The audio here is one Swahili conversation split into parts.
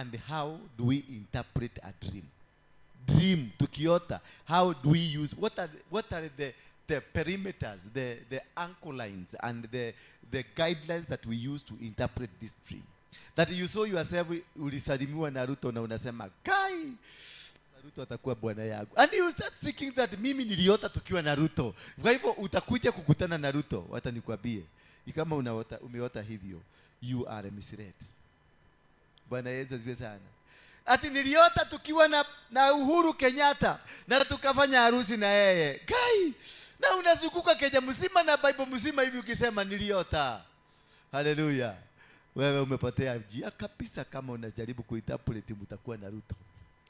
And how do we interpret a dream? Dream, tukiota, how do we use, what are the perimeters, the anchor lines, and the guidelines that we use to interpret this dream? That you saw yourself ulisalimiwa na Ruto na unasema, "Kai, Ruto atakuwa bwana yangu." And you start seeking that mimi niliota tukiwa na Ruto. Kwa hivyo utakuja kukutana na Ruto, wacha nikwambie. Kama unaota, umeota hivyo, you are misled. Bwana Yesu asifiwe sana. Ati niliota tukiwa na Uhuru Kenyatta na tukafanya harusi na yeye. Kai, na unazunguka Kenya mzima na Bible mzima hivi ukisema niliota. Haleluya. Wewe umepotea njia kabisa. Kama unajaribu kuinterpret mtakuwa na Ruto,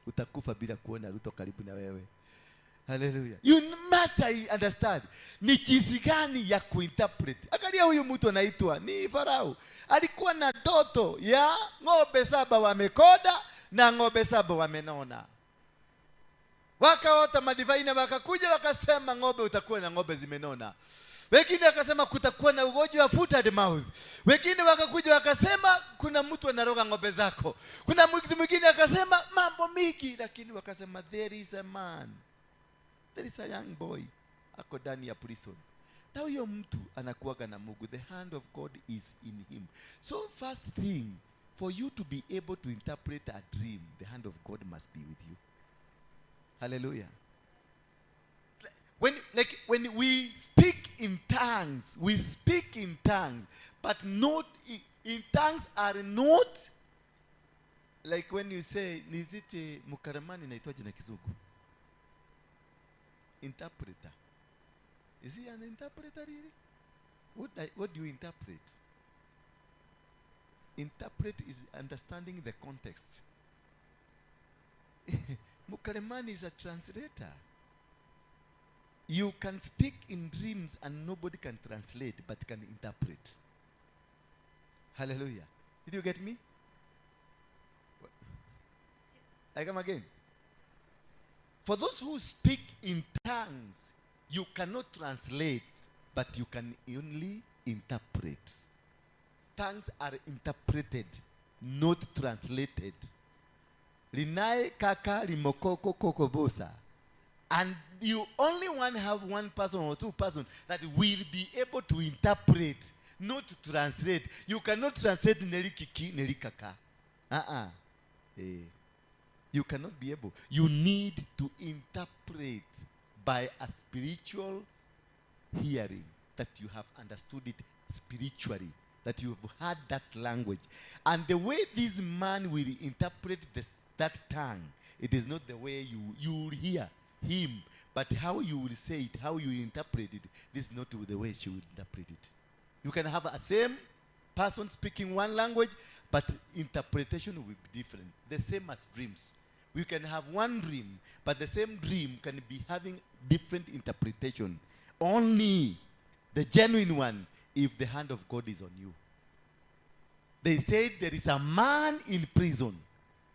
utakufa bila kuona Ruto karibu na wewe. Haleluya. You must understand ni jinsi gani ya kuinterpret. Angalia huyu mtu anaitwa ni Farao. Alikuwa na ndoto ya ng'ombe saba wamekonda na ng'ombe saba wamenona. Wakaota madivai na wakakuja wakasema ng'ombe utakuwa na ng'ombe zimenona. Wengine wakasema kutakuwa na ugonjwa wa foot and mouth. Wengine wakakuja wakasema kuna mtu anaroga ng'ombe zako. Kuna mtu mwingine akasema mambo mingi, lakini wakasema there is a man, there is a young boy ako ndani ya prison. Na huyo mtu anakuwaga na Mungu. The hand of God is in him. So first thing, for you to be able to interpret a dream, the hand of God must be with you. Hallelujah. When we speak in tongues, we speak in tongues, but not in tongues are not like when you say nizite mkalimani, inaitwaje na Kizungu? Interpreter. Is he an interpreter really? What do you interpret? Interpret is understanding the context. Mkalimani is a translator. You can speak in dreams and nobody can translate, but can interpret. Hallelujah. Did you get me? I come again. For those who speak in tongues, you cannot translate, but you can only interpret. Tongues are interpreted, not translated. Rinai kaka limokoko kokobosa. And you only one have one person or two person that will be able to interpret, not to translate. You cannot translate nelikiki, nelikaka. Uh-uh. Eh. You cannot be able. You need to interpret by a spiritual hearing, that you have understood it spiritually, that you have heard that language. And the way this man will interpret that tongue, it is not the way you will hear him, but how you will say it, how you interpret it, this is not the way she will interpret it. You can have a same person speaking one language, but interpretation will be different. The same as dreams. We can have one dream, but the same dream can be having different interpretation. Only the genuine one, if the hand of God is on you. They said there is a man in prison,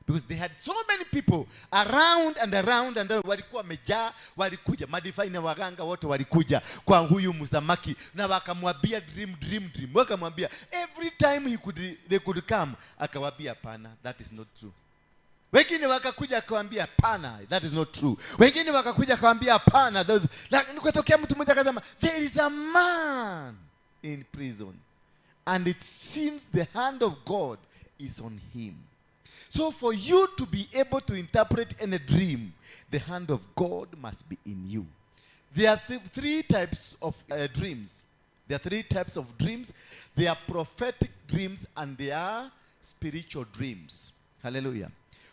because they had so many people around and around and around. Walikuwa wamejaa, walikuja madivai na waganga wote walikuja kwa huyu msamaki na wakamwambia dream, dream, dream. Wakamwambia every time they could come, akawaambia hapana, that is not true. Wengine wakakuja akawambia hapana, that is not true. Wengine wakakuja akawambia hapana. Lakini kutokea mtu mmoja akasema there is a man in prison and it seems the hand of God is on him. So for you to be able to interpret any dream, the hand of God must be in you. There are three types of dreams. There are three types of dreams. There are prophetic dreams and there are spiritual dreams. Hallelujah.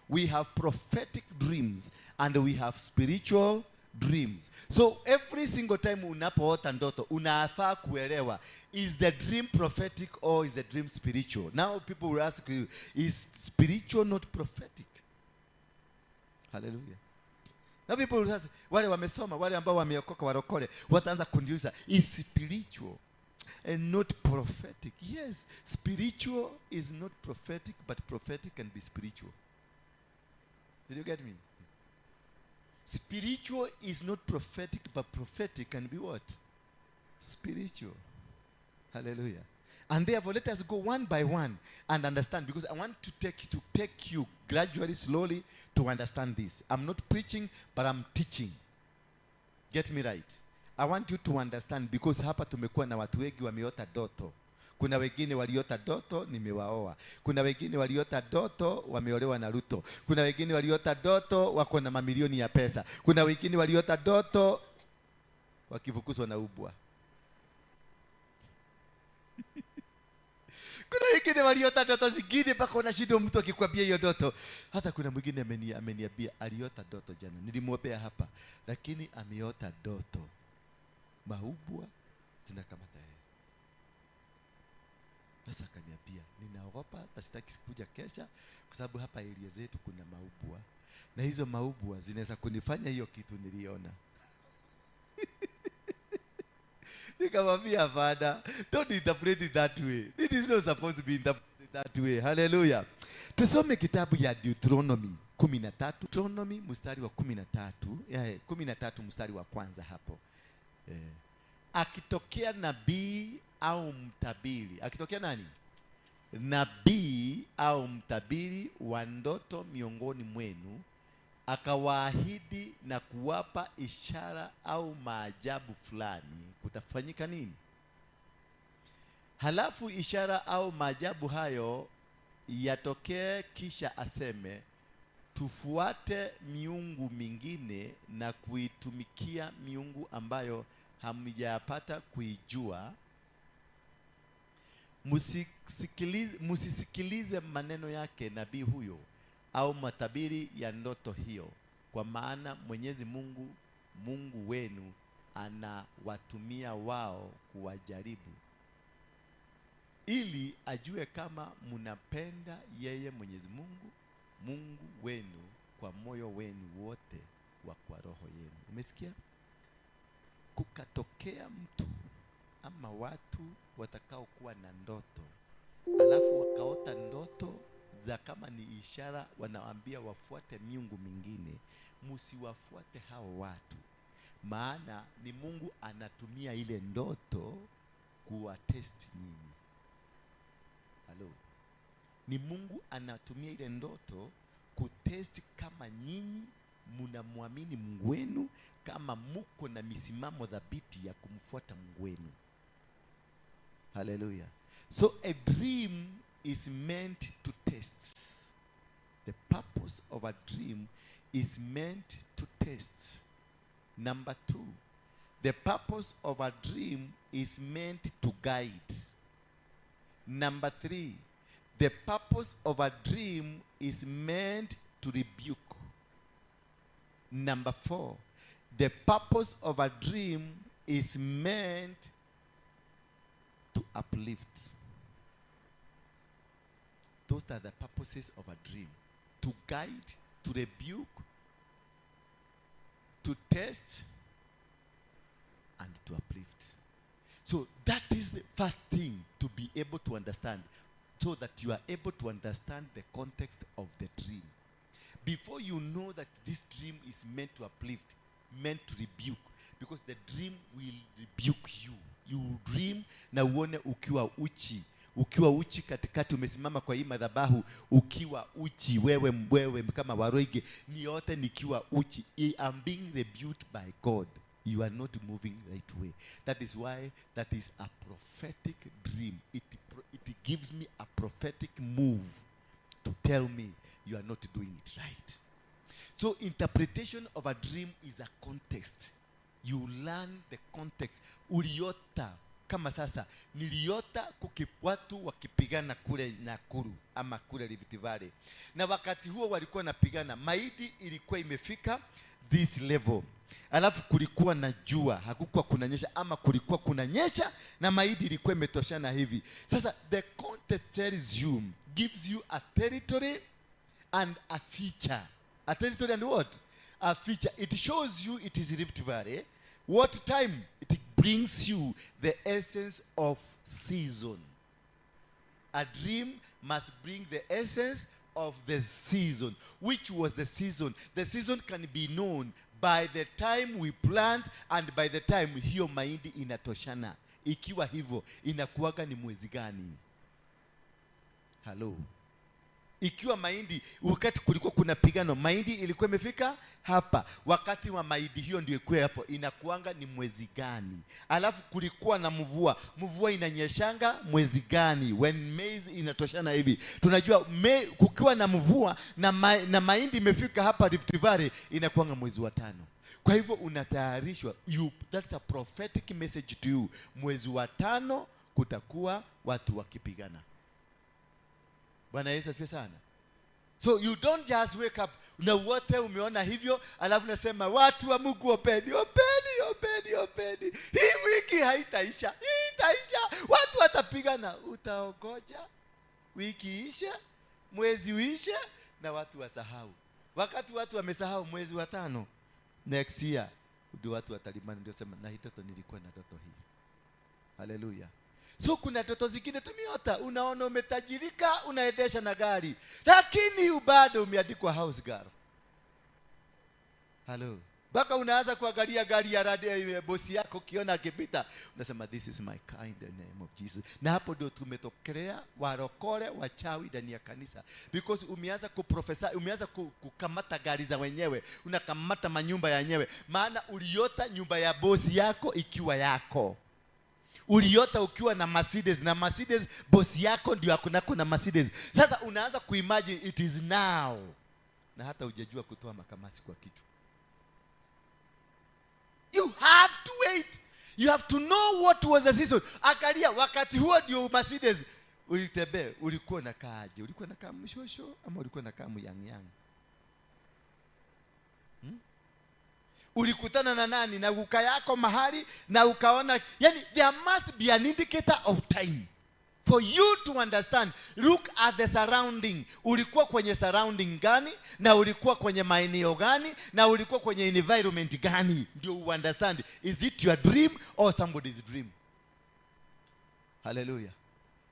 We have prophetic dreams and we have spiritual dreams. So every single time unapoota ndoto, unafaa kuelewa, is the dream prophetic or is the dream spiritual? Now people will ask you, is spiritual not prophetic? Hallelujah. Now people will ask, wale wamesoma, wale ambao wameokoka warokole, wataanza kuniuliza, is spiritual and not prophetic? Yes, spiritual is not prophetic, but prophetic can be spiritual. Did you get me? Spiritual is not prophetic, but prophetic can be what? Spiritual. Hallelujah. And therefore, let us go one by one and understand, because I want to take you gradually, slowly to understand this. I'm not preaching, but I'm teaching. Get me right. I want you to understand, because hapa tumekuwa na watu wengi wameota ndoto. Kuna wengine waliota ndoto nimewaoa. Kuna wengine waliota ndoto wameolewa na Ruto. Kuna wengine waliota ndoto wako na mamilioni ya pesa. Kuna wengine waliota ndoto wakifukuzwa na umbwa. Kuna wengine waliota ndoto zingine mpaka unashindwa mtu akikwambia hiyo ndoto. Hata kuna mwingine ameniambia aliota ndoto jana. Nilimwombea hapa, lakini ameota ndoto maumbwa zinakamata yeye. Sasa akaniambia, ninaogopa hata sitaki kuja kesha kwa sababu hapa area zetu kuna maumbwa, na hizo maumbwa zinaweza kunifanya hiyo kitu niliona. Nikamwambia, "Father, don't interpret it that way. It is not supposed to be interpreted that way." Hallelujah. Tusome kitabu ya Deuteronomy 13. Deuteronomy mstari wa 13, 13 mstari wa kwanza hapo. Akitokea nabii au mtabiri, akitokea nani? Nabii au mtabiri wa ndoto miongoni mwenu, akawaahidi na kuwapa ishara au maajabu fulani, kutafanyika nini? Halafu ishara au maajabu hayo yatokee, kisha aseme, "Tufuate miungu mingine na kuitumikia miungu ambayo hamjapata kuijua." Msisikilize maneno yake nabii huyo au matabiri ya ndoto hiyo, kwa maana Mwenyezi Mungu, Mungu wenu, anawatumia wao kuwajaribu ili ajue kama mnapenda yeye Mwenyezi Mungu, Mungu wenu, kwa moyo wenu wote wa kwa roho yenu. Umesikia? Kukatokea mtu ama watu watakaokuwa na ndoto, alafu wakaota ndoto za kama ni ishara, wanawaambia wafuate miungu mingine, msiwafuate hao watu, maana ni Mungu anatumia ile ndoto kuwatest nyinyi. Halo, ni Mungu anatumia ile ndoto kutest kama nyinyi mnamwamini Mungu wenu, kama muko na misimamo thabiti ya kumfuata Mungu wenu. Hallelujah. So a dream is meant to test. The purpose of a dream is meant to test. Number two, the purpose of a dream is meant to guide. Number three, the purpose of a dream is meant to rebuke. Number four, the purpose of a dream is meant to uplift. Those are the purposes of a dream: to guide, to rebuke, to test, and to uplift. So that is the first thing to be able to understand, so that you are able to understand the context of the dream. Before you know that this dream is meant to uplift, meant to rebuke, because the dream will rebuke you. You will dream na uone ukiwa uchi, ukiwa uchi katikati, umesimama kwa hii madhabahu ukiwa uchi, wewe kama Waroige, ni yote nikiwa uchi. I am being rebuked by God. You are not moving right way. That is why that is a prophetic dream. It gives me a prophetic move to tell me you are not doing it right. So interpretation of a dream is a context. You learn the context. Uliota kama sasa niliota watu wakipigana kule Nakuru ama kule Rift Valley, na wakati huo walikuwa napigana, mahindi ilikuwa imefika this level, alafu kulikuwa na jua, hakukuwa kunanyesha ama kulikuwa kunanyesha na mahindi ilikuwa imetoshana hivi. Sasa the context tells you, gives you a territory and a feature. A territory and what? A feature. It shows you it is Rift Valley. What time? It brings you the essence of season. A dream must bring the essence of the season. Which was the season? The season can be known by the time we plant and by the time hiyo mahindi inatoshana. Ikiwa hivyo, inakuwaga ni mwezi gani? Hello. Ikiwa mahindi, wakati kulikuwa kuna pigano, mahindi ilikuwa imefika hapa. Wakati wa mahindi hiyo ndio ikuwe hapo, inakuanga ni mwezi gani? Alafu kulikuwa na mvua, mvua inanyeshanga mwezi gani? When maize inatoshana hivi, tunajua kukiwa na mvua na mahindi imefika hapa Rift Valley, inakuanga mwezi wa 5. Kwa hivyo unatayarishwa, that's a prophetic message to you. Mwezi wa 5 kutakuwa watu wakipigana. Bwana Yesu asifiwe sana. So you don't just wake up na wote umeona hivyo, alafu nasema watu wa Mungu openi, openi, openi, openi. Hii wiki haitaisha, hii itaisha. Watu watapigana. Utaogoja wiki isha, mwezi uisha, na watu wasahau. Wakati watu wamesahau mwezi wa 5 next year ndio watu watalimana, ndio sema na hii ndoto nilikuwa na ndoto hii. Hallelujah. So kuna ndoto zingine tumeota, unaona umetajirika, unaendesha na gari, lakini bado umeandikwa house girl. Hello. Baka unaanza kuangalia gari ya radio ya bosi yako, ukiona akipita unasema this is my kind in the name of Jesus. Na hapo ndio tumetokelea warokole wachawi ndani ya kanisa, because umeanza kuprofesa, umeanza kukamata gari za wenyewe, unakamata manyumba ya wenyewe, maana uliota nyumba ya bosi yako ikiwa yako. Uliota ukiwa na Mercedes, na Mercedes bosi yako ndio akunako na Mercedes. Sasa unaanza kuimagine it is now, na hata hujajua kutoa makamasi kwa kichwa. You have to wait. You have to know what was the season. Angalia wakati huo ndio Mercedes ulitembea, ulikuwa unakaa aje? Ulikuwa unakaa mshosho ama ulikuwa unakaa myangyang? Ulikutana na nani na uka yako mahali na ukaona, yani there must be an indicator of time for you to understand. Look at the surrounding. Ulikuwa kwenye surrounding gani, na ulikuwa kwenye maeneo gani, na ulikuwa kwenye environment gani, ndio you understand is it your dream or somebody's dream. Hallelujah.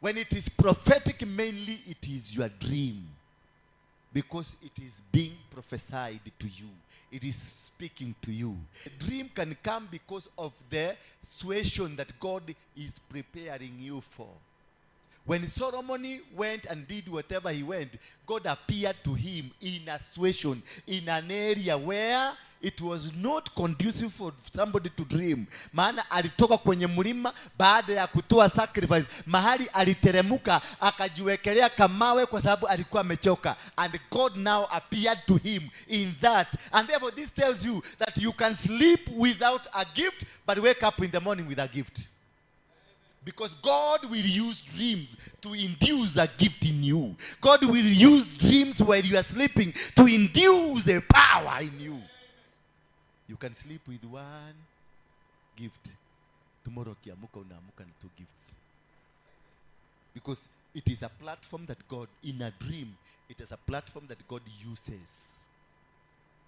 When it is prophetic, mainly it is your dream, because it is being prophesied to you. It is speaking to you. A dream can come because of the situation that God is preparing you for. When Solomon went and did whatever he went, God appeared to him in a situation, in an area where it was not conducive for somebody to dream. Maana alitoka kwenye mlima baada ya kutoa sacrifice, mahali aliteremuka akajiwekelea kamawe kwa sababu alikuwa amechoka. And God now appeared to him in that. And therefore this tells you that you can sleep without a gift, but wake up in the morning with a gift. Because God will use dreams to induce a gift in you. God will use dreams while you are sleeping to induce a power in you. You can sleep with one gift. Tomorrow ukiamuka unaamuka na 2 gifts. Because it is a platform that God, in a dream, it is a platform that God uses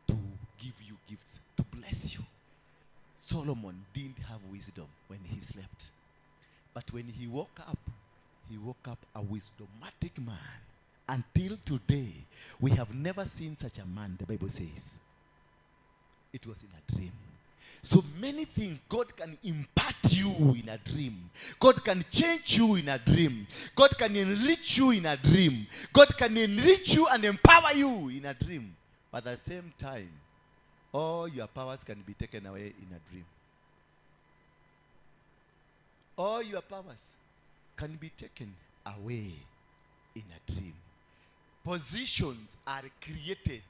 to give you gifts, to bless you. Solomon didn't have wisdom when he slept. But when he woke up a wisdomatic man. Until today, we have never seen such a man, the Bible says. It was in a dream. So many things God can impart you in a dream. God can change you in a dream. God can enrich you in a dream. God can enrich you and empower you in a dream. But at the same time, all your powers can be taken away in a dream. All your powers can be taken away in a dream. Positions are created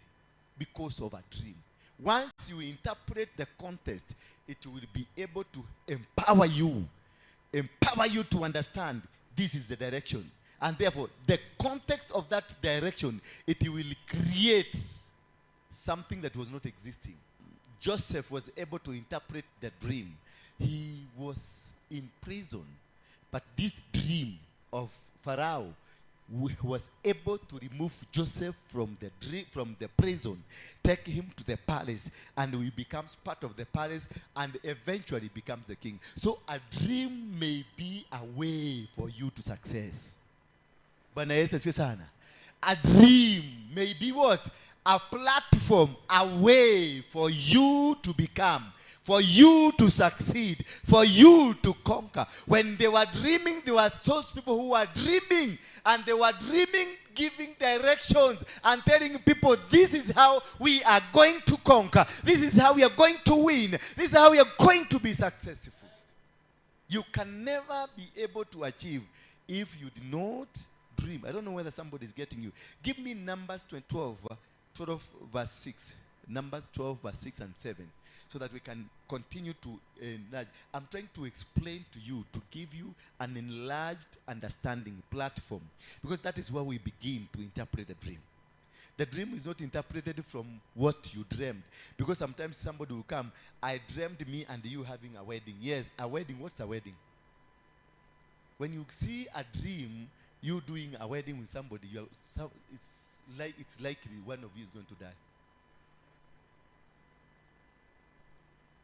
because of a dream. Once you interpret the context, it will be able to empower you to understand this is the direction. And therefore, the context of that direction, it will create something that was not existing. Joseph was able to interpret the dream. He was in prison, but this dream of Pharaoh was able to remove Joseph from the dream, from the prison, take him to the palace, and he becomes part of the palace and eventually becomes the king. So a dream may be a way for you to success. Bwana Yesu asifiwe sana. A dream may be what? A platform, a way for you to become, for you to succeed, for you to conquer. When they were dreaming, there were those people who were dreaming, and they were dreaming, giving directions and telling people, this is how we are going to conquer. This is how we are going to win. This is how we are going to be successful. You can never be able to achieve if you do not dream. I don't know whether somebody is getting you. Give me Numbers 12 verse 6. Numbers 12 verse 6 and 7, so that we can continue to enlarge. I'm trying to explain to you, to give you an enlarged understanding platform, because that is where we begin to interpret the dream. The dream is not interpreted from what you dreamed, because sometimes somebody will come, I dreamed me and you having a wedding. Yes, a wedding. What's a wedding? When you see a dream, you doing a wedding with somebody, you are, so it's likely one of you is going to die.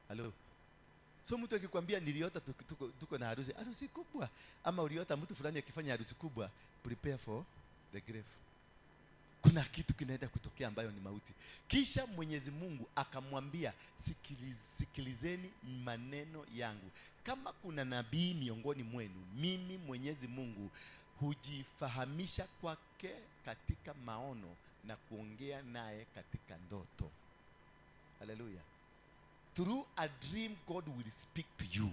Hello. So mtu akikwambia niliota tuko na harusi, harusi kubwa, ama uliota mtu fulani akifanya harusi kubwa, prepare for the grave. Kuna kitu kinaenda kutokea ambayo ni mauti. Kisha Mwenyezi Mungu akamwambia, sikilizeni maneno yangu. Kama kuna nabii miongoni mwenu, mimi Mwenyezi Mungu hujifahamisha kwake katika maono na kuongea naye katika ndoto. Hallelujah. Through a dream, God will speak to you.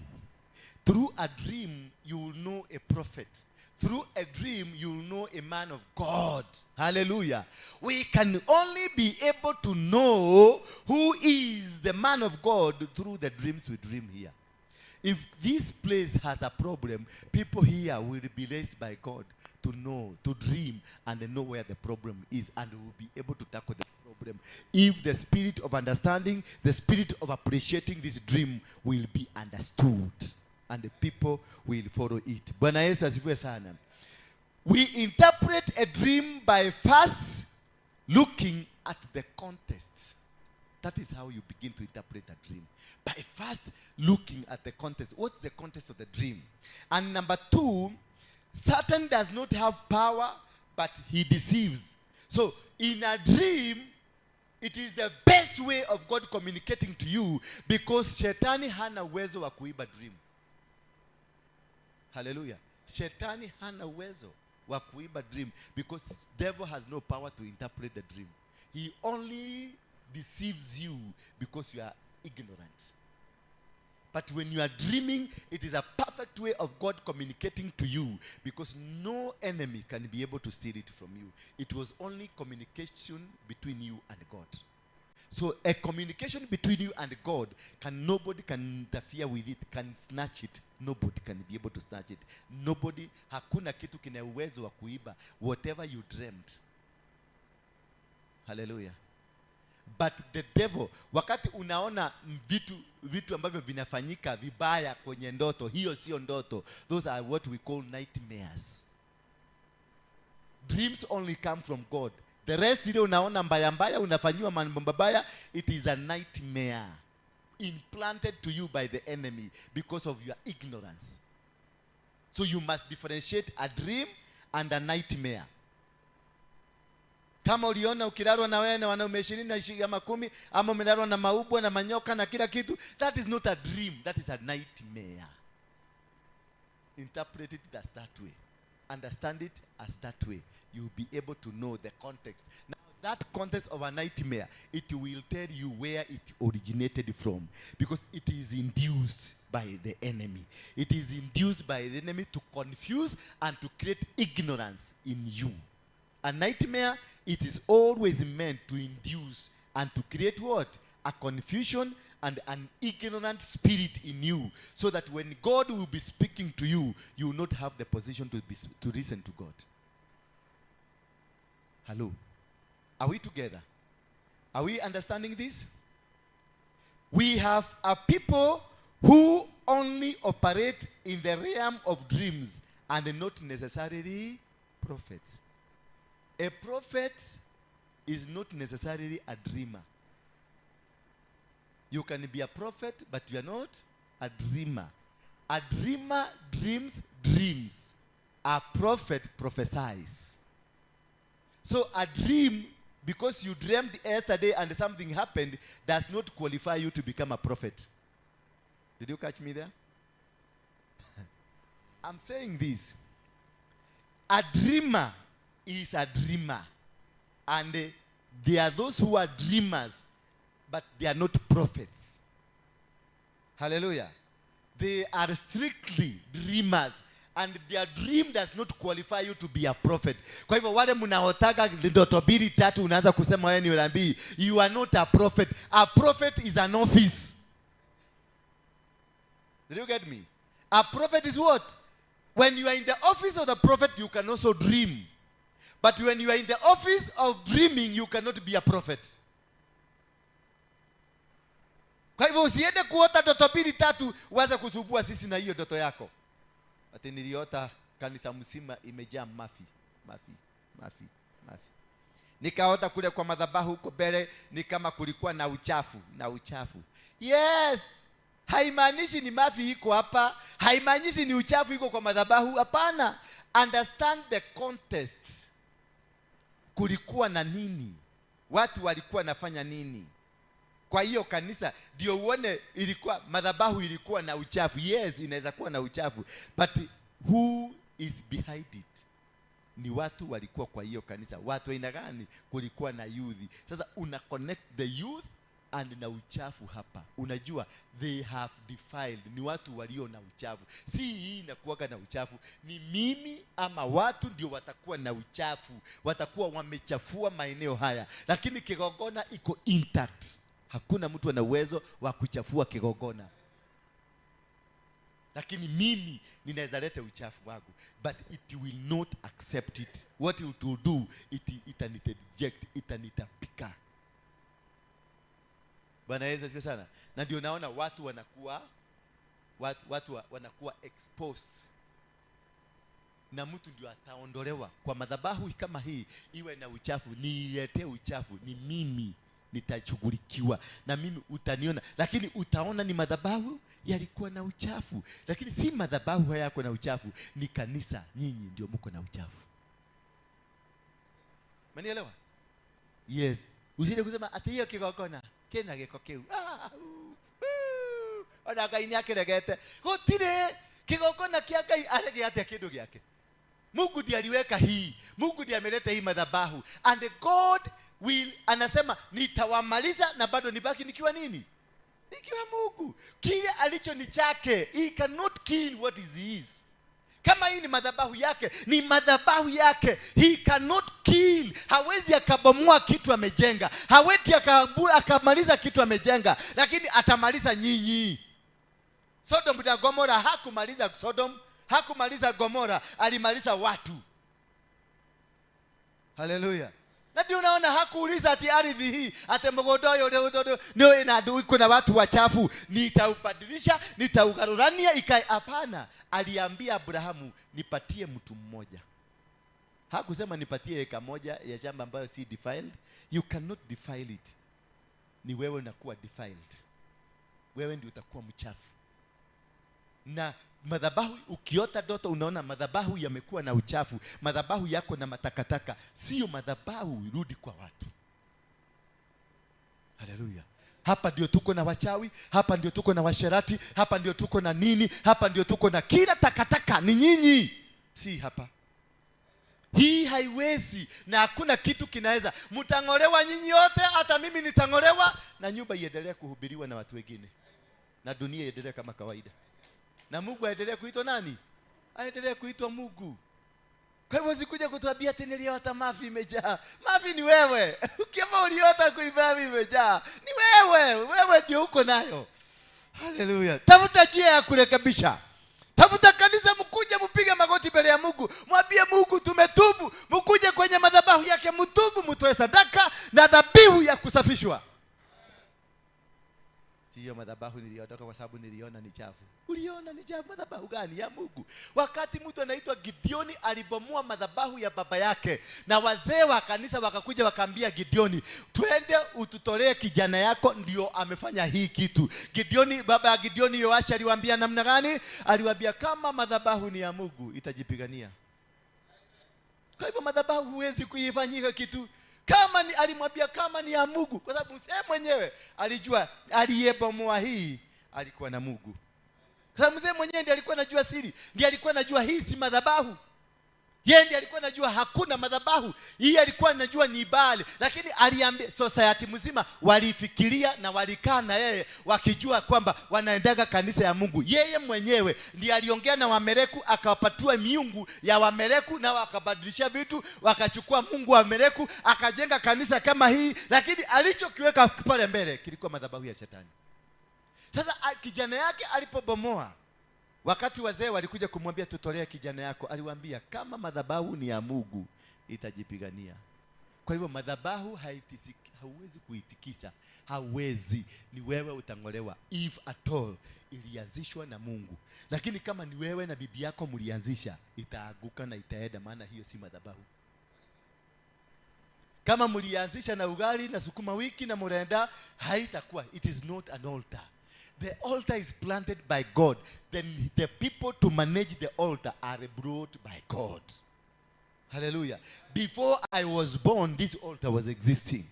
Through a dream, you will know a prophet. Through a dream, you will know a man of God. Hallelujah. We can only be able to know who is the man of God through the dreams we dream here. If this place has a problem, people here will be raised by God to know, to dream, and know where the problem is, and will be able to tackle the problem. If the spirit of understanding, the spirit of appreciating this dream will be understood, and the people will follow it. Bwana Yesu asifiwe sana. We interpret a dream by first looking at the context. That is how you begin to interpret a dream. By first looking at the context. What's the context of the dream? And number two, Satan does not have power, but he deceives. So in a dream, it is the best way of God communicating to you, because shetani hana uwezo wa kuiba dream. Hallelujah. Shetani hana uwezo wa kuiba dream, because devil has no power to interpret the dream. He only deceives you because you are ignorant. But when you are dreaming, it is a perfect way of God communicating to you, because no enemy can be able to steal it from you. It was only communication between you and God. So a communication between you and God, nobody can interfere with it, can snatch it. Nobody can be able to snatch it. Nobody, hakuna kitu kina uwezo wa kuiba whatever you dreamt. Hallelujah. But the devil, wakati unaona vitu ambavyo vinafanyika vibaya kwenye ndoto, hiyo sio ndoto. Those are what we call nightmares. Dreams only come from God. The rest ile unaona mbaya mbaya, unafanyiwa mambo mabaya, it is a nightmare implanted to you by the enemy because of your ignorance. So you must differentiate a dream and a nightmare. Kama uliona ukilalwa na wewe na wanaume 20 na 10 ama umelalwa na maubwa na manyoka na kila kitu, that is not a dream, that is a nightmare. Interpret it as that way. Understand it as that way. You'll be able to know the context. Now, that context of a nightmare, it will tell you where it originated from, because it is induced by the enemy. It is induced by the enemy to confuse and to create ignorance in you. A nightmare, it is always meant to induce and to create what? A confusion and an ignorant spirit in you, so that when God will be speaking to you, you will not have the position to listen to God. Hello? Are we together? Are we understanding this? We have a people who only operate in the realm of dreams and not necessarily prophets. A prophet is not necessarily a dreamer. You can be a prophet, but you are not a dreamer. A dreamer dreams dreams. A prophet prophesies. So a dream, because you dreamed yesterday and something happened, does not qualify you to become a prophet. Did you catch me there? I'm saying this. A dreamer is a dreamer. And there are those who are dreamers, but they are not prophets. Hallelujah. They are strictly dreamers. And their dream does not qualify you to be a prophet. Kwa hivyo wale mnaotaga ndoto mbili tatu unaanza kusema wewe ni nabii, you are not a prophet. A prophet is an office. Did you get me? A prophet is what? When you are in the office of the prophet, you can also dream. But when you are in the office of dreaming, you cannot be a prophet. Kwa hivyo usiende kuota ndoto mbili tatu uanze kusumbua sisi na hiyo ndoto yako. Ati niliota kanisa mzima imejaa mafi, mafi, mafi, mafi. Nikaota kule kwa madhabahu huko mbele ni kama kulikuwa na uchafu, na uchafu. Yes, haimaanishi ni mafi iko hapa, haimaanishi ni uchafu iko kwa madhabahu, hapana. Understand the context. Kulikuwa na nini? Watu walikuwa nafanya nini? Kwa hiyo kanisa ndio uone ilikuwa madhabahu ilikuwa na uchafu. Yes, inaweza kuwa na uchafu, but who is behind it? Ni watu walikuwa kwa hiyo kanisa. Watu aina gani? Kulikuwa na youth. Sasa una connect the youth and na uchafu hapa. Unajua they have defiled. Ni watu walio na uchafu. Si hii inakuwaga na uchafu, ni mimi ama watu ndio watakuwa na uchafu, watakuwa wamechafua maeneo haya. Lakini kigongona iko intact. Hakuna mtu ana uwezo wa kuchafua kigongona. Lakini mimi ninaweza leta uchafu wangu, but it will not accept it. What it will do, itanireject, itanitapika. Bwana Yesu asifiwe sana. Na ndio naona watu wanakuwa watu wanakuwa exposed. Na mtu ndio ataondolewa kwa madhabahu kama hii iwe na uchafu, niletee uchafu, ni mimi nitashughulikiwa na mimi utaniona. Lakini utaona ni madhabahu yalikuwa na uchafu, lakini si madhabahu hayako na uchafu, ni kanisa nyinyi ndio mko na uchafu. Umenielewa? Yes. Usije kusema ati hiyo kigongona kina giko kiu. Ona Ngai ni akiregete. Gutire kigongona kia Ngai arege atia kindu giake. Mungu ndiye aliweka hii. Mungu ndiye ameleta hii madhabahu. And God will, anasema nitawamaliza na bado nibaki nikiwa nini? Nikiwa Mungu. Kile alicho ni chake. He cannot kill what is his. Kama hii ni madhabahu yake, ni madhabahu yake. He cannot kill. Hawezi akabomoa kitu amejenga. Hawezi akamaliza kitu amejenga, lakini atamaliza nyinyi. Sodom na Gomora hakumaliza Sodom, hakumaliza Gomora, alimaliza watu. Haleluya. Na ndio unaona hakuuliza ati ardhi hii, ati mgondo uyo ndio ina kuna watu wachafu, nitaubadilisha, nitaugarurania ikae. Hapana, aliambia Abrahamu nipatie mtu mmoja. Hakusema nipatie eka moja ya shamba ambayo si defiled. You cannot defile it. Ni wewe unakuwa defiled. Wewe ndio utakuwa mchafu. Na madhabahu ukiota ndoto unaona madhabahu yamekuwa na uchafu, madhabahu yako na matakataka, sio madhabahu, irudi kwa watu. Haleluya. Hapa ndio tuko na wachawi, hapa ndio tuko na washerati, hapa ndio tuko na nini, hapa ndio tuko na kila takataka, ni nyinyi, si hapa. Hii haiwezi, na hakuna kitu kinaweza. Mtangolewa nyinyi wote, hata mimi nitangolewa, na nyumba iendelee kuhubiriwa na watu wengine, na dunia iendelee kama kawaida. Na Mungu aendelee kuitwa nani? Aendelee kuitwa Mungu. Kwa hivyo usikuja kutuambia ati niliota mafi imejaa. Mafi ni wewe. Ukiama uliota kuimafi imejaa, ni wewe. Wewe ndio uko nayo. Haleluya. Tafuta njia ya kurekebisha. Tafuta kanisa, mkuje mpige magoti mbele ya Mungu. Mwambie Mungu tumetubu. Mkuje kwenye madhabahu yake mtubu, mtoe sadaka na dhabihu ya kusafishwa. Hiyo madhabahu niliondoka kwa sababu niliona ni chafu. Uliona ni chafu? Madhabahu gani ya Mungu? Wakati mtu anaitwa Gideoni alibomoa madhabahu ya baba yake, na wazee wa kanisa wakakuja wakaambia Gideoni, twende ututolee kijana yako ndio amefanya hii kitu. Gideoni, baba ya Gideoni Yoashi aliwaambia namna gani? Aliwaambia kama madhabahu ni ya Mungu itajipigania. Kwa hivyo madhabahu huwezi kuifanyika kitu. Kama ni, alimwambia kama ni ya Mungu, kwa sababu yeye mwenyewe alijua aliyebomoa hii alikuwa na Mungu. Kwa mzee mwenyewe ndiye alikuwa anajua siri, ndiye alikuwa anajua hii si madhabahu. Yeye ndiye alikuwa anajua hakuna madhabahu. Yeye alikuwa anajua ni Baali. Lakini aliambia society mzima, walifikiria na walikaa na yeye wakijua kwamba wanaendaga kanisa ya Mungu. Yeye mwenyewe ndiye aliongea na Wamereku, akawapatia miungu ya Wamereku na wakabadilisha vitu, wakachukua Mungu wa Wamereku, akajenga kanisa kama hii, lakini alichokiweka pale mbele kilikuwa madhabahu ya shetani. Sasa kijana yake alipobomoa, wakati wazee walikuja kumwambia tutolee kijana yako, aliwaambia kama madhabahu ni ya Mungu itajipigania. Kwa hivyo madhabahu hauwezi kuitikisha, hauwezi, ni wewe utangolewa if at all ilianzishwa na Mungu. Lakini kama ni wewe na bibi yako mlianzisha, itaaguka na itaenda, maana hiyo si madhabahu. Kama mlianzisha na ugali na sukuma wiki na murenda, haitakuwa. It is not an altar. The altar is planted by God. Then the people to manage the altar are brought by God. Hallelujah. Before I was born, this altar was existing.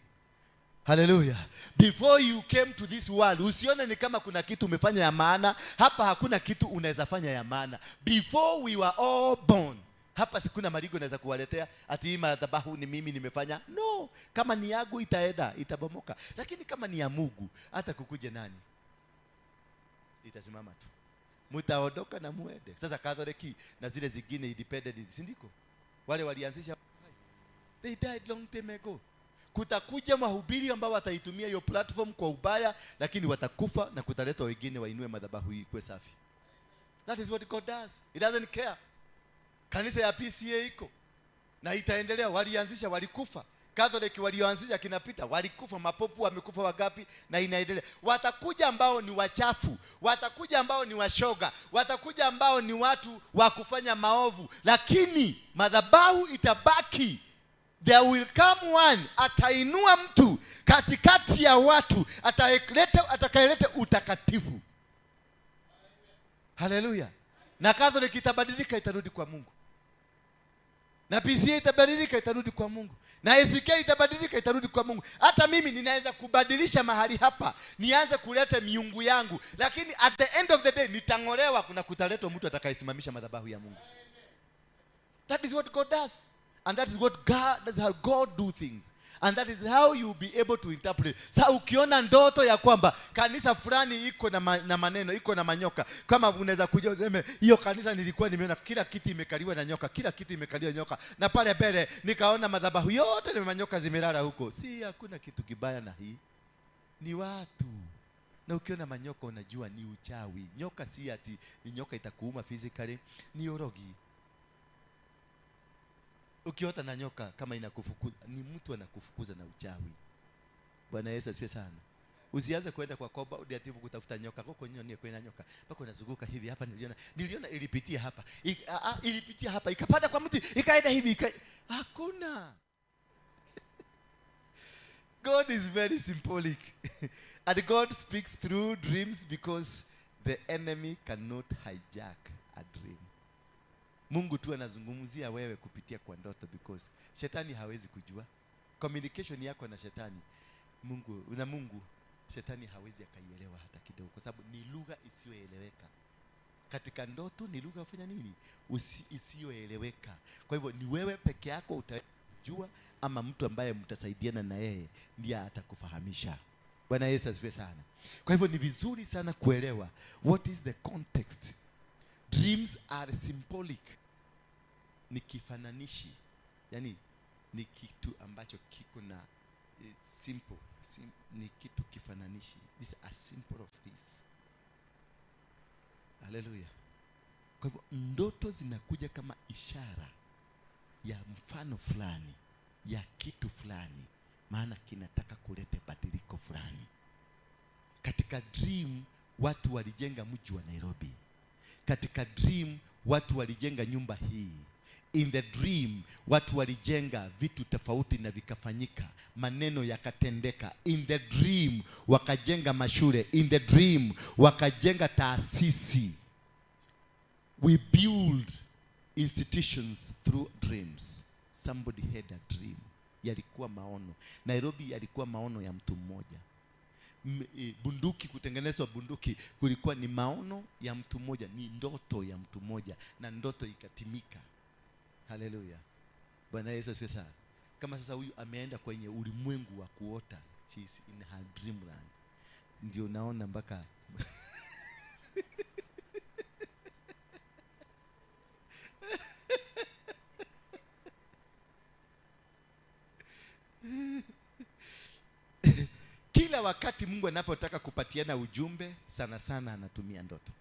Hallelujah. Before you came to this world, usione ni kama kuna kitu umefanya ya maana. Hapa hakuna kitu unaweza fanya ya maana. Before we were all born, hapa sikuna marigo naweza kuwaletea ati hii madhabahu ni mimi nimefanya. No, kama ni yangu itaenda, itabomoka. Lakini kama ni ya Mungu, hata kukuje nani, itasimama tu. Mtaondoka na muende. Sasa Catholic na zile zingine independent, si ndiko? Wale walianzisha, they died long time ago. Kutakuja mahubiri ambao wataitumia hiyo platform kwa ubaya, lakini watakufa na kutaletwa wengine wainue madhabahu hii kuwe safi. That is what God does. He doesn't care. Kanisa ya PCA iko na itaendelea. Walianzisha, walikufa. Catholic walioanzisha kinapita, walikufa. Mapopu wamekufa wagapi, na inaendelea. Watakuja ambao ni wachafu, watakuja ambao ni washoga, watakuja ambao ni watu wa kufanya maovu, lakini madhabahu itabaki. There will come one, atainua mtu katikati ya watu, atakayeleta utakatifu. Haleluya. Na Catholic itabadilika, itarudi kwa Mungu. Na PCA itabadilika, itarudi kwa Mungu. Na ACK itabadilika, itarudi kwa Mungu. Hata mimi ninaweza kubadilisha mahali hapa, nianze kuleta miungu yangu, lakini at the end of the day nitangolewa, kuna kutaletwa mtu atakayesimamisha madhabahu ya Mungu. That is what God does. And that is what God, that's how God do things. And that is how you be able to interpret. Sa ukiona ndoto ya kwamba kanisa fulani iko na maneno, iko na manyoka, kama unaweza kuja useme hiyo kanisa nilikuwa nimeona kila kiti imekaliwa na nyoka, kila kiti imekaliwa nyoka, na pale mbele nikaona madhabahu yote ni manyoka zimelala huko. Si hakuna kitu kibaya na hii. Ni watu. Na ukiona manyoka unajua ni uchawi. Nyoka si ati ni nyoka itakuuma physically, ni orogi. Ukiota na nyoka kama inakufukuza, ni mtu anakufukuza na uchawi. Bwana Yesu asifiwe sana. Usianze kwenda kwa koba udiatibu kutafuta nyoka. Koko nyonie kwenda nyoka. Mpaka unazunguka hivi hapa niliona ilipitia hapa. Ilipitia hapa, ikapanda kwa mti, ikaenda hivi, hakuna. God is very symbolic. And God speaks through dreams because the enemy cannot hijack a dream. Mungu tu anazungumzia wewe kupitia kwa ndoto because shetani hawezi kujua. Communication yako na shetani, Mungu na Mungu, shetani hawezi akaielewa hata kidogo, kwa sababu ni lugha isiyoeleweka. Katika ndoto ni lugha ufanya nini? Isiyoeleweka. Kwa hivyo ni wewe peke yako utajua, ama mtu ambaye mtasaidiana na yeye ndiye atakufahamisha. Bwana Yesu asifiwe sana. Kwa hivyo ni vizuri sana kuelewa what is the context. Dreams are symbolic. Ni kifananishi. Yani ni kitu ambacho kiko na it's simple. Ni kitu kifananishi. This is a simple of this. Hallelujah. Kwa hivyo ndoto zinakuja kama ishara ya mfano fulani, ya kitu fulani, maana kinataka kuleta badiliko fulani. Katika dream watu walijenga mji wa Nairobi. Katika dream watu walijenga nyumba hii. In the dream watu walijenga vitu tofauti na vikafanyika, maneno yakatendeka. In the dream wakajenga mashule. In the dream wakajenga taasisi. We build institutions through dreams. Somebody had a dream. Yalikuwa maono. Nairobi yalikuwa maono ya mtu mmoja. Bunduki, kutengenezwa bunduki kulikuwa ni maono ya mtu mmoja, ni ndoto ya mtu mmoja, na ndoto ikatimika. Haleluya. Bwana Yesu asifiwe sana. Kama sasa huyu ameenda kwenye ulimwengu wa kuota, she is in her dreamland. Ndio naona mpaka kila wakati Mungu anapotaka kupatiana ujumbe, sana sana anatumia ndoto.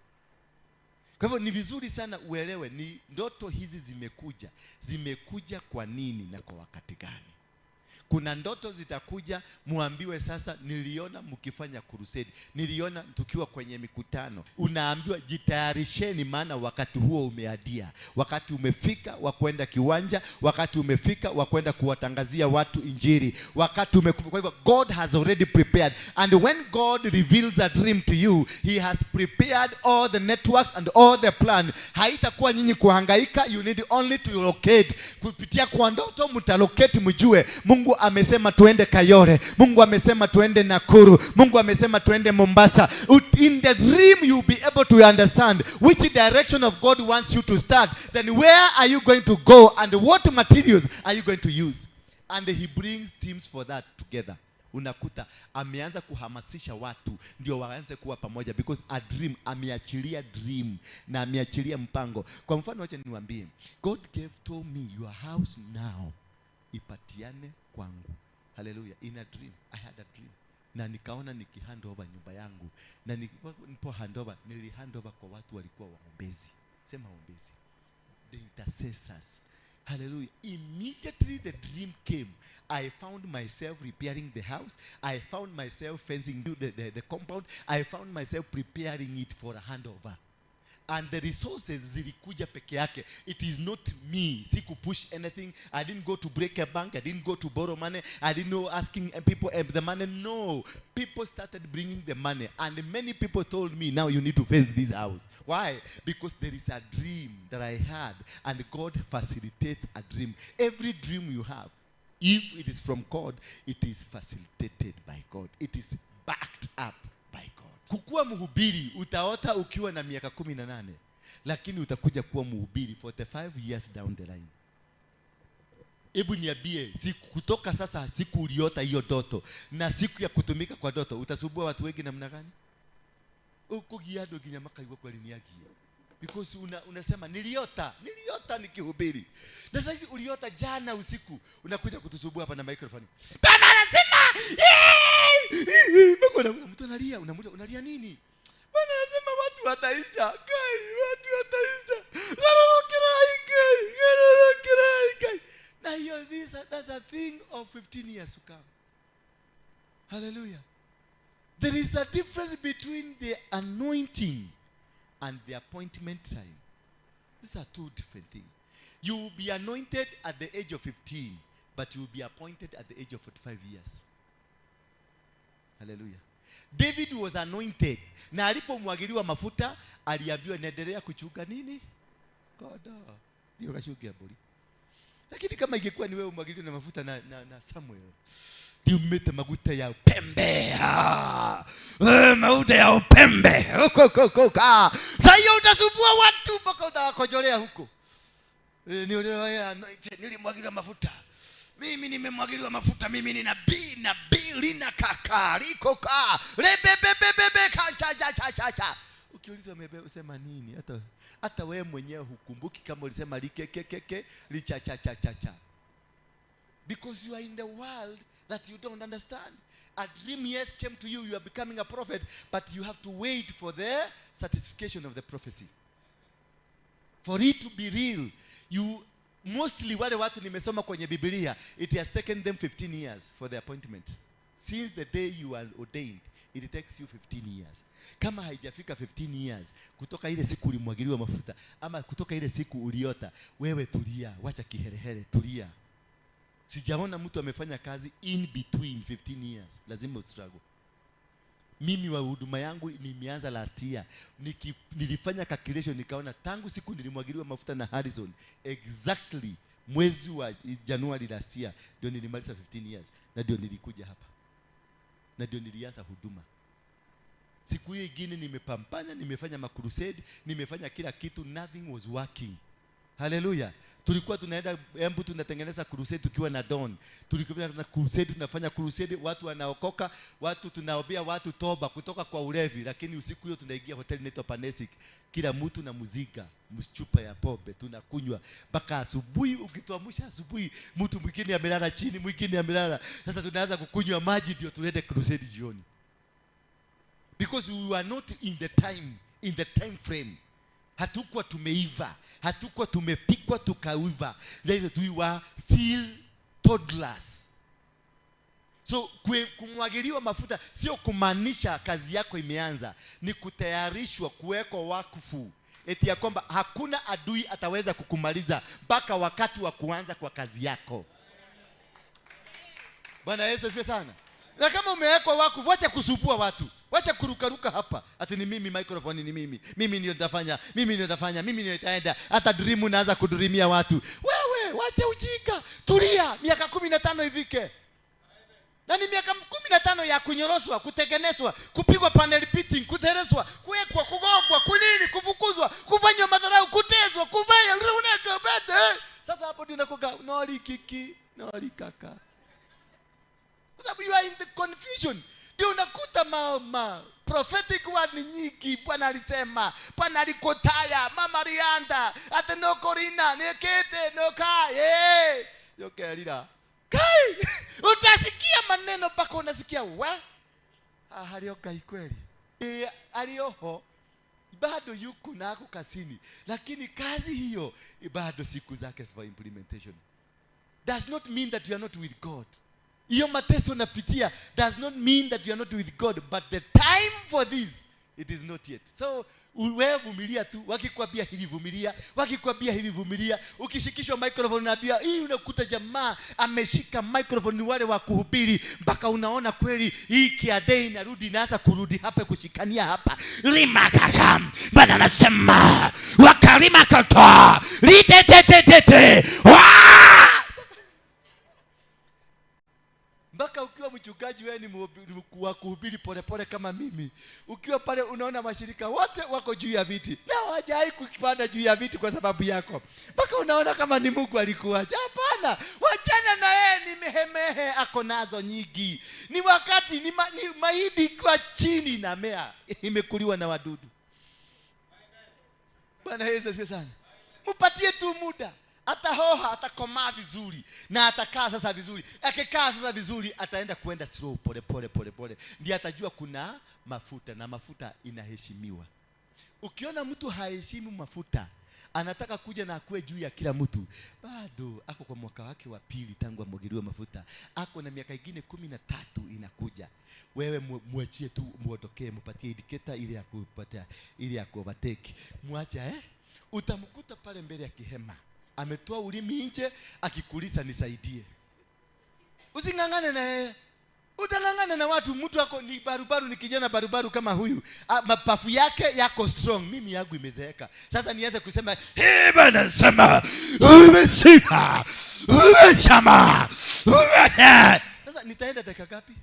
Kwa hivyo ni vizuri sana uelewe ni ndoto hizi zimekuja. Zimekuja kwa nini na kwa wakati gani? Kuna ndoto zitakuja, muambiwe sasa niliona mkifanya crusade, niliona tukiwa kwenye mikutano. Unaambiwa jitayarisheni, maana wakati huo umeadia. Wakati umefika wa kwenda kiwanja, wakati umefika wa kwenda kuwatangazia watu injili. Wakati umefika. Kwa hivyo God has already prepared. And when God reveals a dream to you, he has prepared all the networks and all the plan. Haitakuwa nyinyi kuhangaika, you need only to locate. Kupitia kwa ndoto mtalocate, mjue Mungu amesema tuende Kayole, Mungu amesema tuende Nakuru, Mungu amesema tuende Mombasa. In the dream you'll be able to understand which direction of God wants you to start. Then where are you going to go and what materials are you going to use? And he brings teams for that together. Unakuta ameanza kuhamasisha watu ndio waanze kuwa pamoja, because a dream, ameachilia dream na ameachilia mpango. Kwa mfano wacha niwaambie, God gave to me your house now, ipatiane kwangu. Hallelujah. In a dream, I had a dream. Na nikaona nikihand over nyumba yangu. Na nilipo hand over, nilihand over kwa watu walikuwa waombezi. Sema waombezi. The intercessors. Hallelujah. Immediately the dream came, I found myself repairing the house. I found myself fencing the compound. I found myself preparing it for a handover. And the resources zilikuja peke yake. It is not me. Siku push anything. I didn't go to break a bank. I didn't go to borrow money. I didn't know asking people the money. No. People started bringing the money. And many people told me, now you need to fence this house. Why? Because there is a dream that I had. And God facilitates a dream. Every dream you have, if it is from God, it is facilitated by God. It is backed up by God. Kukua mhubiri utaota ukiwa na miaka 18, lakini utakuja kuwa mhubiri 45 years down the line. Hebu niambie, siku kutoka sasa, siku uliota hiyo ndoto na siku ya kutumika kwa ndoto, utasumbua watu wengi namna gani? Ukugia ndo ginya makaigwa kweli ni agie. Because unasema niliota nikihubiri. Na sasa uliota jana usiku, unakuja kutusumbua hapa na microphone. Baba anasema, mtu analia, unamuuliza unalia nini? Bwana anasema watu wataisha. Kai, watu wataisha. Na hiyo, that's a thing of 15 years to come. Hallelujah. There is a difference between the anointing and the appointment time. These are two different things. You will be anointed at the age of 15, but you will be appointed at the age of 45 years. Hallelujah. David was anointed. Na alipomwagiliwa mafuta, aliambiwa endelea kuchunga nini? Kondoo. Ndio kachunga mburi. Lakini kama ingekuwa ni wewe umwagiliwe na mafuta na Samuel, ndio umete maguta ya upembe. Maguta ya upembe. Huko huko huko. Sasa hiyo utasumbua watu mpaka utawakojolea huko. Nilimwagiliwa mafuta. Mimi nimemwagiliwa mafuta, mimi ni nabii, nabii lina kaka, liko ka, rebebebebebe ka cha cha cha cha cha. Ukiulizwa umesema nini? Hata wewe mwenyewe hukumbuki kama ulisema likekekeke, licha cha cha cha cha. Because you are in the world that you don't understand. A dream, yes, came to you, you are becoming a prophet, but you have to wait for the satisfaction of the prophecy. For it to be real, you mostly wale watu nimesoma kwenye Biblia, it has taken them 15 years for the appointment. Since the day you are ordained, it takes you 15 years. Kama haijafika 15 years, kutoka ile siku ulimwagiliwa mafuta, ama kutoka ile siku uliota, wewe tulia, wacha kiherehere, tulia. Sijaona mtu amefanya kazi in between 15 years. Lazima ustruggle. Mimi wa huduma yangu nimeanza last year. Nilifanya calculation nikaona tangu siku nilimwagiliwa mafuta na Harrison, exactly mwezi wa January last year ndio nilimaliza 15 years na ndio nilikuja hapa. Na ndio nilianza huduma. Siku hiyo ingine nimepambana, nimefanya makrusade, nimefanya kila kitu, nothing was working. Hallelujah. Tulikuwa tunaenda Embu tunatengeneza crusade tukiwa na Don. Tulikuwa na crusade, tunafanya crusade, watu wanaokoka, watu tunaombea watu toba kutoka kwa ulevi, lakini usiku hiyo tunaingia hoteli inaitwa Panesic. Kila mtu na muzika, mchupa ya pombe tunakunywa mpaka asubuhi. Ukituamsha asubuhi mtu mwingine amelala chini, mwingine amelala. Sasa tunaanza kukunywa maji ndio tuende crusade jioni. Because we were not in the time, in the time frame. Hatukuwa tumeiva, hatukuwa tumepikwa tukaiva. We were still toddlers. So kumwagiliwa mafuta sio kumaanisha kazi yako imeanza, ni kutayarishwa, kuwekwa wakfu. Eti ya kwamba hakuna adui ataweza kukumaliza mpaka wakati wa kuanza kwa kazi yako. Bwana Yesu asifiwe sana. Na kama umewekwa wakfu, wacha kusumbua watu. Wacha kurukaruka hapa. Ati ni mimi, microphone ni mimi. Mimi ndio nitafanya, mimi ndio nitafanya, mimi ndio nitaenda. Hata dream naanza kudreamia watu. Wewe, wacha ujinga. Tulia, miaka 15 ifike. Na ni miaka 15 ya kunyoroswa, kutengenezwa, kupigwa panel beating, kutereswa, kuwekwa, kugogwa, kunini, kufukuzwa, kufanywa madharau, kutezwa, kuvaya, runeka bete. Sasa hapo ndio nakoga noli kiki, noli kaka. Kwa sababu you are in the confusion. Ndio unakuta mama prophetic word ni nyingi. Bwana alisema, Bwana alikotaya, mama rianda, ate no korina, nekete, no ka, eh. Yoke alira. Kai! Utasikia maneno mpaka unasikia we. Ah, halioka ikweli. Eh, alioho bado yuko nako kazini, lakini kazi hiyo bado siku zake for implementation. Does not mean that you are not with God. Hiyo mateso unapitia does not mean that you are not with God, but the time for this it is not yet. So wewe vumilia tu, wakikwambia hivi vumilia, wakikwambia hivi vumilia. Ukishikishwa microphone unaambia hii, unakuta jamaa ameshika microphone ni wale wa kuhubiri mpaka unaona kweli hii kiadei inarudi, inaanza kurudi hapa kushikania hapa. Rima kakam, Bwana anasema wakalima kata ritetetetete wa. Mpaka ukiwa mchungaji wewe ni wa kuhubiri polepole kama mimi. Ukiwa pale unaona mashirika wote wako juu ya viti. Na hawajai kupanda juu ya viti kwa sababu yako. Mpaka unaona kama ni Mungu alikuacha. Hapana, wachana na yeye, ni mehemehe ako nazo nyingi. Ni wakati ni mahindi kwa chini na mea imekuliwa na wadudu. Bwana Yesu asifiwe sana. Mpatie tu muda. Atahoha, atakomaa vizuri na atakaa sasa vizuri. Akikaa sasa vizuri ataenda kuenda slow, pole pole pole pole. Ndiye atajua kuna mafuta na mafuta inaheshimiwa. Ukiona mtu haheshimu mafuta, anataka kuja na akue juu ya kila mtu, bado ako kwa mwaka wake wa pili tangu amwagiliwe mafuta. Ako na miaka ingine 13 inakuja. Wewe muachie tu, muondokee, mpatie indicator ile ya kupatia, ile ya kuovertake. Muache Utamkuta pale mbele ya kihema. Ametoa ulimi nje akikulisa nisaidie. Usingangane na yeye. Utangangana na watu, mtu wako ni barubaru, ni kijana barubaru kama huyu. Mapafu yake yako strong, mimi yangu imezeeka. Sasa nianze kusema, "Hey bwana sema, umesifa, umeshama." Sasa nitaenda dakika ngapi?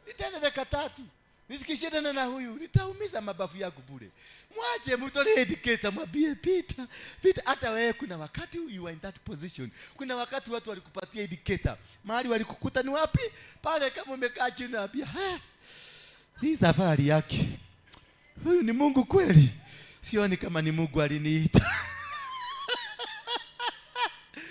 Nitaenda dakika 3. Nisikishindana na huyu, nitaumiza mabafu yangu bure. Mwache mtolee indicator, mwambie pita, pita. Hata wewe kuna wakati you are in that position. Kuna wakati watu walikupatia indicator. Mahali walikukuta ni wapi? Pale kama umekaa chini unaambia, "Ha, hii safari yake. Huyu ni Mungu kweli? Sioni kama ni Mungu aliniita."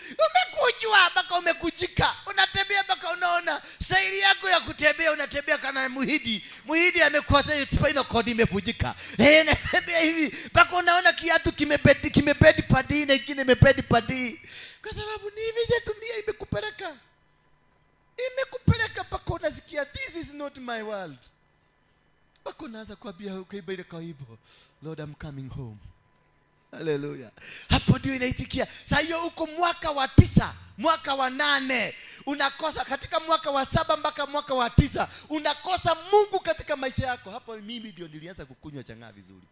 Umekujwa mpaka umekujika. Unatembea mpaka unaona saili yako ya kutembea, unatembea kana muhidi. Muhidi amekuwa spinal cord imevunjika. Unatembea hivi mpaka unaona kiatu kimebedi, kimebedi padi na kingine imebedi padi. Kwa sababu ni hivi je dunia imekupeleka. Imekupeleka mpaka unasikia this is not my world. Mpaka unaanza kuambia ukaiba ile kaibo, "Lord, I'm coming home." Hallelujah. Hapo ndio inaitikia. Sasa hiyo uko mwaka wa 9, mwaka wa 8, unakosa katika mwaka wa 7 mpaka mwaka wa 9, unakosa Mungu katika maisha yako. Hapo mimi ndio nilianza kukunywa chang'aa vizuri.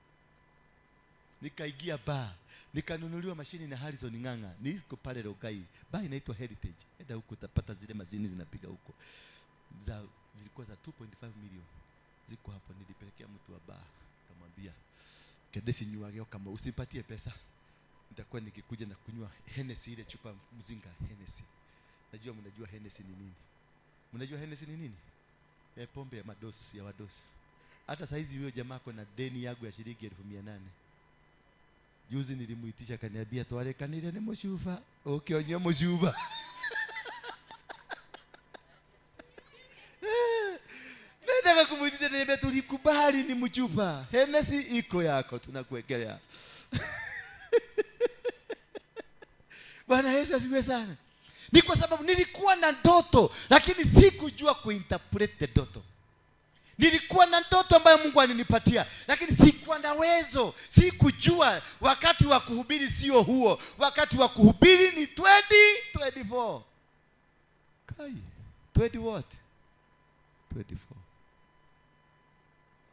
Nikaingia bar, nikanunuliwa mashini na Harrison Ng'ang'a. Niko pale Rongai. Bar inaitwa Heritage. Enda huko utapata zile mazini zinapiga huko. Zilikuwa za 2.5 million. Ziko hapo, nilipelekea mtu wa baa, nikamwambia kedesi nyuage kama usipatie pesa. Nitakuwa nikikuja na kunywa Hennessy, ile chupa mzinga Hennessy. Najua mnajua Hennessy ni nini. Mnajua Hennessy ni nini? Pombe ya madosi, ya wadosi. Hata saizi huyo jamaa ako na deni yangu ya shilingi 800. Juzi nilimuitisha akaniambia twarekanire ni mushuba. Ukionywa mushuba. Nataka kumuitisha niambia tulikubali ni mchupa. Hennessy iko yako tunakuwekelea. Bwana Yesu asifiwe sana. Ni kwa sababu nilikuwa na ndoto lakini sikujua kuinterpret the ndoto. Nilikuwa na ndoto ambayo Mungu alinipatia lakini sikuwa na uwezo, sikujua wakati wa kuhubiri sio huo. Wakati wa kuhubiri ni 2024. Kai, 20 what? 24.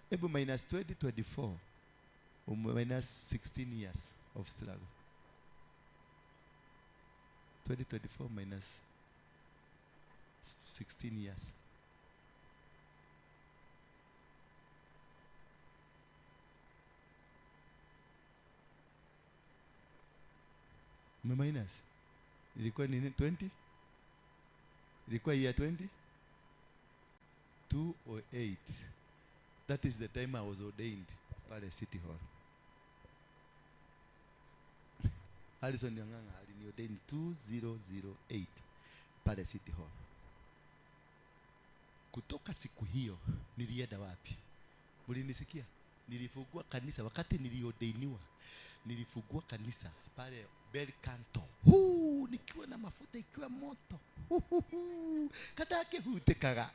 Hebu minus 2024. Minus 16 years of struggle. 2024 minus 16 years. Minus ilikuwa nini? 20? Ilikuwa year 20? 208. That is the time I was ordained pale City Hall. Harrison Nyang'ang'a aliniordain 2008 pale City Hall. Kutoka siku hiyo nilienda wapi? Mlinisikia? Nilifungua kanisa wakati niliordainiwa. Nilifungua kanisa pale Bel Canto. Huu nikiwa na mafuta ikiwa moto. Huu kadake hutekaga.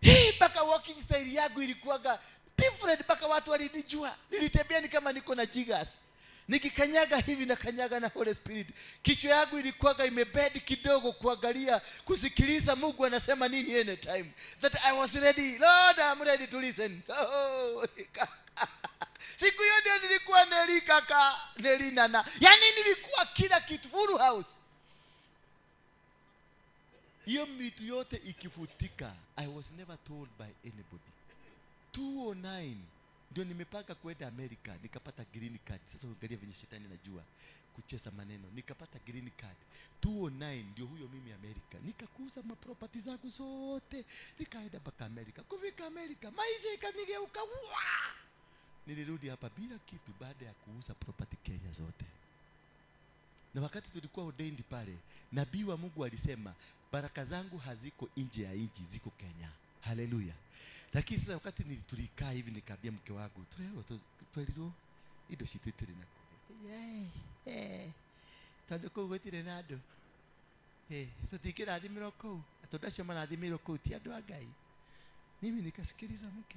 Hii mpaka walking style yangu ilikuwaga different, mpaka watu walinijua. Nilitembea ni kama niko na jigas. Nikikanyaga hivi na kanyaga na Holy Spirit. Kichwa yangu ilikuwaga imebed kidogo kuangalia, kusikiliza Mungu anasema nini anytime. That I was ready. Lord, I'm ready to listen. Oh. Siku hiyo ndio nilikuwa Neli kaka, Neli nana. Yaani nilikuwa kila kitu, full house. Hiyo mitu yote ikifutika, I was never told by anybody. 2009 ndio nimepanga kwenda Amerika, nikapata green card. Sasa angalia venye shetani anajua kucheza maneno. Nikapata green card 2009, ndio huyo mimi Amerika. Nikakuza maproperty zangu zote, nikaenda mpaka Amerika. Kufika Amerika maisha ikanigeuka. Nilirudi hapa bila kitu baada ya kuuza property Kenya zote. Na wakati tulikuwa ordained pale, nabii wa Mungu alisema baraka zangu haziko nje ya nchi, ziko Kenya. Haleluya. Lakini sasa wakati nilitulikaa hivi nikaambia mke wangu, tweliro indo citu tuli na yeah. Tondu kuu gutire na andu. Tutikirathimĩrwo kuu. Tondu acio marathimĩrwo kuu ti andu a Ngai. Mimi nikasikiliza mke.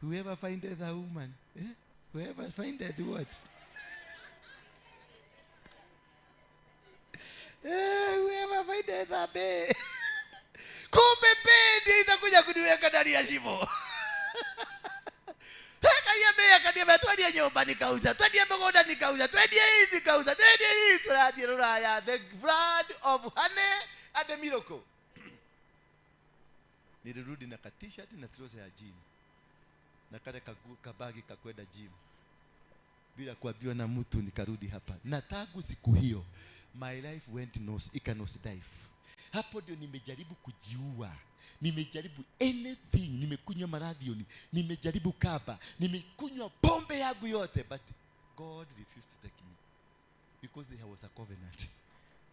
Whoever findeth a woman, Whoever findeth what? Whoever findeth a babe. Kumbe ndio itakuja kuniweka ndani ya shimo. Heka ya akaniambia twendie nyumba nikauza, twendie mgunda nikauza, twendie hivi nikauza, twendie hivi, turathiĩ rũraya, the flood of honey and the miracle. Nilirudi na ka t-shirt na trouser ya jean na kale kabagi kakwenda gym bila kuambiwa na mtu, nikarudi hapa. Na tangu siku hiyo my life went nose, ika nose dive. Hapo ndio nimejaribu kujiua, nimejaribu anything, nimekunywa maradhioni, nimejaribu kaba, nimekunywa pombe yangu yote, but God refused to take me because there was a covenant.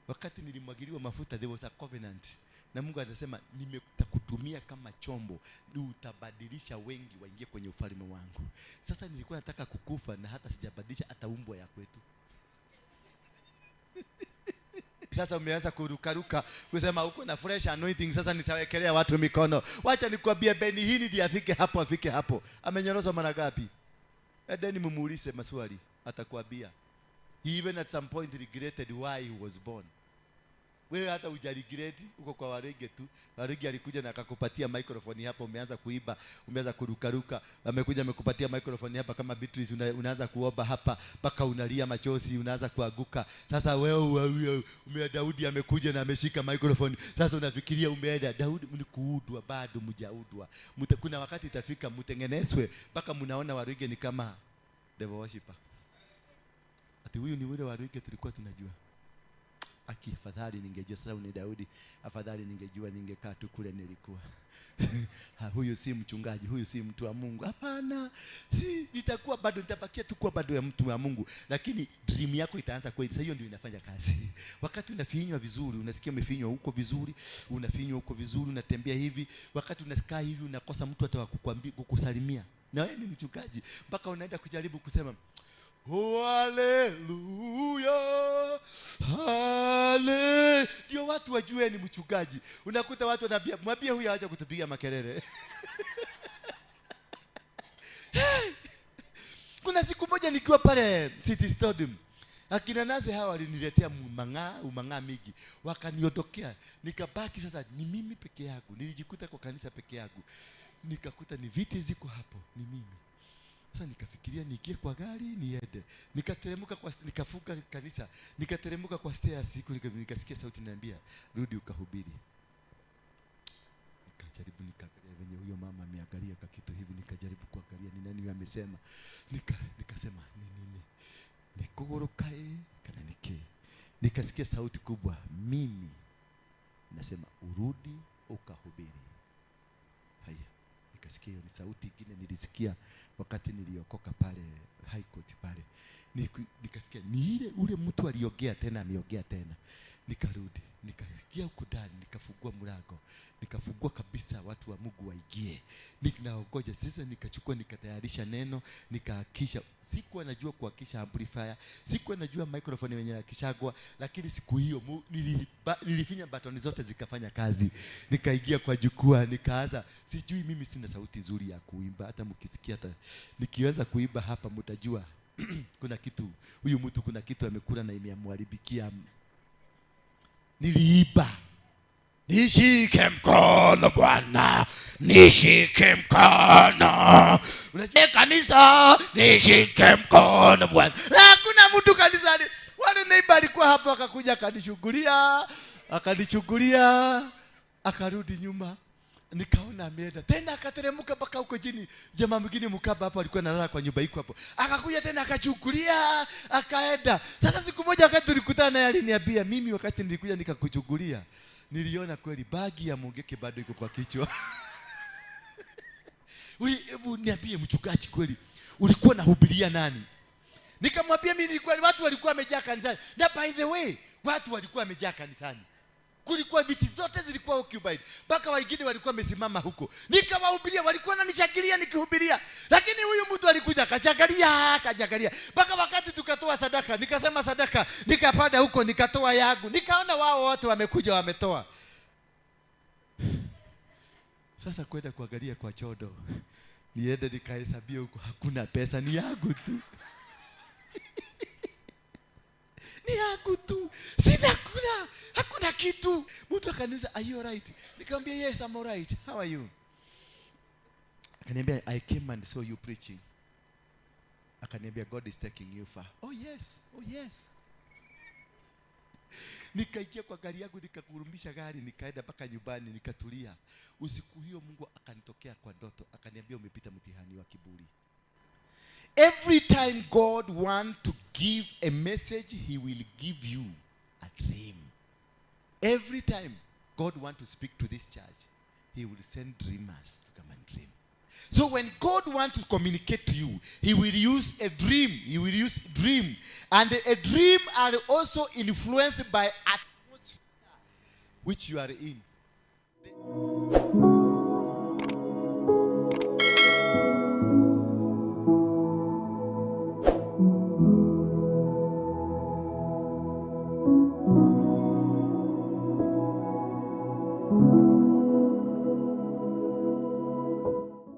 Wakati nilimwagiliwa mafuta there was a covenant. Na Mungu anasema nimekutumia kama chombo, utabadilisha wengi waingie kwenye ufalme wangu. Sasa nilikuwa nataka kukufa na hata sijabadilisha hata umbwa ya kwetu. Sasa umeanza kurukaruka kusema uko na fresh anointing, sasa nitawekelea watu mikono. Wacha nikwambie Beni hili ndiye afike hapo, afike hapo. Amenyorozwa mara ngapi? Edeni mumuulize maswali, atakwambia. He even at some point regretted why he was born. Wewe hata hujaregret, uko kwa Warege tu. Warege alikuja na akakupatia microphone hapa, umeanza kuiba, umeanza kurukaruka. Amekuja amekupatia microphone hapa kama Beatrice, unaanza kuomba hapa mpaka unalia machozi, unaanza kuanguka. Sasa wewe Daudi amekuja na ameshika microphone. Sasa unafikiria umeenda. Daudi ni kuudwa, bado mjaudwa. Kuna wakati itafika mtengenezwe mpaka mnaona Warege ni kama devil worshiper. Ati huyu ni yule Warege tulikuwa tunajua. Aki, afadhali ningejua sasa ni Daudi, afadhali ningejua ningekaa tu kule nilikuwa. Huyu si mchungaji, huyu si mtu wa Mungu. Hapana, si nitakuwa bado, nitabakia tu kuwa bado ya mtu wa Mungu. Lakini dream yako itaanza kweli. Sasa hiyo ndio inafanya kazi. Wakati unafinywa vizuri, unasikia umefinywa huko vizuri, unafinywa huko vizuri, unatembea hivi, wakati unakaa hivi unakosa mtu hata wa kukwambia, kukusalimia. Na wewe ni mchungaji, mpaka unaenda kujaribu kusema oh, haleluya, hale. Ndio watu wajue ni mchungaji. Unakuta watu wanaambia, mwambie huyu aache kutupiga makelele. Hey! Kuna siku moja nikiwa pale City Stadium, akina Naze hawa waliniletea umang'aa mingi, wakaniondokea. Nikabaki sasa ni mimi peke yangu. Nilijikuta kwa kanisa peke yangu. Nikakuta ni viti ziko hapo, ni mimi. Sasa nikafikiria niingie kwa gari niende. Nikateremka kwa, nikafuka kanisa, nikateremka kwa stairs siku, nikasikia sauti inaniambia rudi ukahubiri. Nikajaribu nikaangalia venye huyo mama ameangalia kwa kitu hivi, nikajaribu kuangalia ni nani huyo amesema. Nikasema ni nini? Nikugurukae kana niki. Nikasikia sauti kubwa, mimi nasema urudi ukahubiri. Haya. Nikasikia hiyo ni sauti ingine nilisikia wakati niliokoka pale High Court pale. Nikasikia ni ile ule mtu aliongea tena, ameongea tena. Nikarudi, nikasikia huko ndani, nikafungua mlango, nikafungua kabisa watu wa Mungu waingie. Nikaongoja sasa, nikachukua nikatayarisha neno, nikahakisha. Sikuwa najua kuhakisha amplifier, sikuwa najua microphone yenyewe yakishagwa, lakini siku hiyo nilifinya batoni zote zikafanya kazi. Nikaingia kwa jukwaa, nikaanza. Sijui mimi sina sauti nzuri ya kuimba, hata mkisikia, hata nikiweza kuimba hapa mtajua kuna kitu, huyu mtu kuna kitu amekula na imemharibikia. Niliiba. Nishike mkono Bwana, nishike mkono. Unajua kanisa, nishike mkono Bwana. Hakuna mtu kanisani. Wale neighbor alikuwa hapo akakuja akanichungulia, akarudi nyuma. Nikaona ameenda. Tena akateremka mpaka huko chini. Jamaa mwingine mkaba hapo alikuwa analala kwa nyumba iko hapo. Akakuja tena akachukulia, akaenda. Sasa siku moja wakati tulikutana naye aliniambia, mimi wakati nilikuja nikakuchukulia, niliona kweli bagi ya Mungeke bado iko kwa kichwa. Wewe hebu niambie mchungaji, kweli ulikuwa unahubiria nani? Nikamwambia mimi nilikuwa, watu walikuwa wamejaa kanisani. Na by the way, watu walikuwa wamejaa kanisani. Kulikuwa viti zote zilikuwa occupied. Mpaka wengine walikuwa wamesimama huko. Nikawahubiria, walikuwa wananishangilia nikihubiria. Lakini huyu mtu alikuja akachangalia. Mpaka wakati tukatoa sadaka, nikasema sadaka, nikapanda huko nikatoa yangu. Nikaona wao wote wamekuja wametoa. Sasa kwenda kuangalia kwa chodo, niende nikahesabia huko, hakuna pesa, ni yangu tu. Ni yangu tu. Sina kula, hakuna kitu. Mtu akaniuliza, are you alright? Nikamwambia yes, I'm alright. How are you? Akaniambia I came and saw you preaching. Akaniambia God is taking you far. Oh yes, oh yes. Nikaingia kwa gari yangu, nikakurumisha gari, nikaenda mpaka nyumbani, nikatulia. Usiku hiyo Mungu akanitokea kwa ndoto, akaniambia umepita mtihani wa kiburi. Every time God wants to give a message, he will give you a dream. Every time God wants to speak to this church, he will send dreamers to come and dream. So when God wants to communicate to you, he will use a dream. He will use dream. And a dream are also influenced by atmosphere which you are in.